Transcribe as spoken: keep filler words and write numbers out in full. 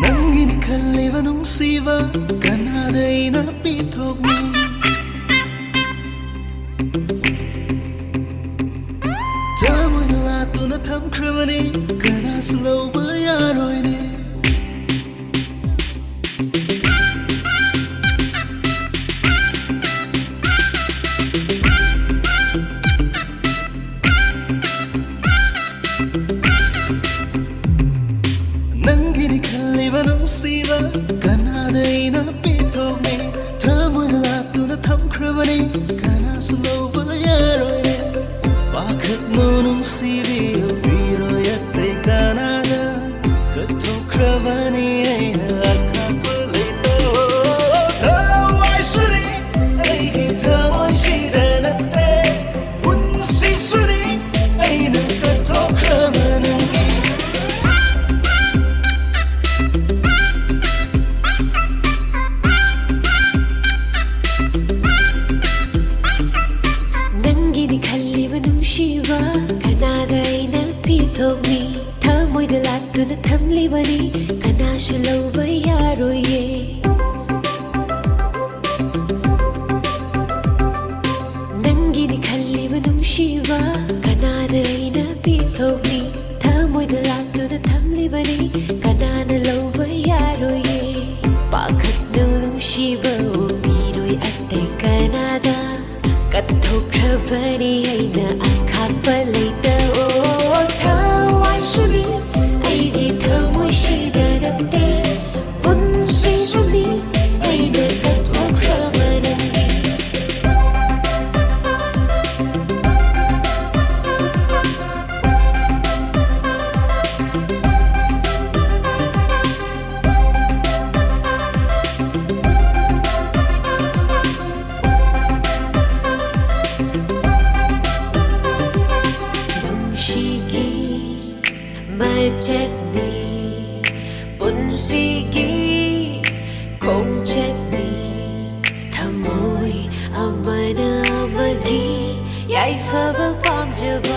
ꯅꯪꯒꯤꯅꯤ ꯈꯜꯂꯤꯕ ꯅꯨꯡꯁꯤꯕ ꯀꯅꯥꯗ ꯑꯩꯅ ꯄꯤꯊꯣꯛꯅꯤ? ꯊꯃꯣꯏꯅ ꯂꯥꯠꯇꯨꯅ ꯊꯝꯈ꯭ꯔꯕꯅꯤ, ꯀꯅꯥꯁꯨ ꯂꯧꯕ ꯌꯥꯔꯣꯏꯅꯦ꯫ ꯅꯪꯒꯤꯅꯤ ꯈꯜꯂꯤꯕ ꯅꯨꯡꯁꯤꯕ ꯀꯅꯥꯗ ꯑꯩꯅ ꯄꯤꯊꯣꯛꯅꯤ? ꯊꯃꯣꯏ ꯂꯥꯠꯇꯨꯅ ꯊꯝꯈ꯭ꯔꯕꯅꯤ, ꯀꯅꯥꯁꯨ ꯂꯧꯕ ꯌꯥꯔꯣꯏꯅꯦ꯫ ꯄꯥꯈꯠꯅꯨ ꯅꯨꯡꯁꯤꯕꯤ, ꯄꯤꯔꯣꯏ ꯑꯇꯩ ꯀꯅꯥꯗ꯫ ꯀꯠꯊꯣꯛꯈ꯭ꯔꯕꯅꯤ ꯑꯩꯅ ꯑꯈꯥꯛꯄ ꯂꯩꯇ꯫ ꯊꯋꯥꯏꯁꯨꯅꯤ ꯑꯩꯒꯤ ꯊꯃꯣꯏꯁꯤꯗ ꯅꯠꯇꯦ, ꯄꯨꯟꯁꯤꯁꯨꯅꯤ ꯑꯩꯅ ꯀꯠꯊꯣꯛꯈ꯭ꯔꯕ ꯅꯪꯒꯤ꯫ ꯅꯪꯒꯤꯅꯤ ꯈꯜꯂꯤꯕ ꯅꯨꯡꯁꯤꯕ ꯀꯅꯥꯗ ꯑꯩꯅ ꯄꯤꯊꯣꯛꯅꯤ? ꯊꯃꯣꯏꯗ ꯂꯥꯠꯇꯨꯅ ꯊꯝꯂꯤꯕꯅꯤ, ꯀꯅꯥꯁꯨ ꯂꯧꯕ ꯌꯥꯔꯣꯏꯌꯦ꯫ ꯅꯪꯒꯤꯅꯤ ꯈꯜꯂꯤꯕ ꯅꯨꯡꯁꯤꯕ ꯀꯅꯥꯗ ꯑꯩꯅ ꯄꯤꯊꯣꯛꯅꯤ? ꯊꯃꯣꯏꯗ ꯂꯥꯠꯇꯨꯅ ꯊꯝꯂꯤꯕꯅꯤ, ꯀꯅꯥꯅ ꯂꯧꯕ ꯌꯥꯔꯣꯏꯌꯦ꯫ ꯄꯥꯈꯠꯅꯨ ꯅꯨꯡꯁꯤꯕ, ꯄꯤꯔꯣꯏ ꯑꯇꯩ ꯀꯅꯥꯗ꯫ ꯀꯠꯊꯣꯛꯈ꯭ꯔꯕꯅꯤ ꯑꯩꯅ ꯑꯈꯥꯛꯄ ꯂꯩꯇ꯫ ꯑꯣ, ꯊꯋꯥꯏꯁꯨꯅꯤ ꯑꯩꯒꯤ ꯊꯃꯣꯏꯁꯤꯗ ꯅꯠꯇꯦ, ꯄꯨꯟꯁꯤꯁꯨꯅꯤ ꯑꯩꯅ ꯀꯠꯊꯣꯛꯈ꯭ꯔꯕ ꯅꯪꯒꯤ꯫ ꯆꯠꯅꯤ, ꯄꯨꯟꯁꯤꯒꯤ ꯈꯣꯡꯆꯠꯅꯤ꯫ ꯊꯃꯣꯏ ꯑꯃꯅ ꯑꯃꯒꯤ ꯌꯥꯏꯐꯕ ꯄꯥꯝꯖꯕ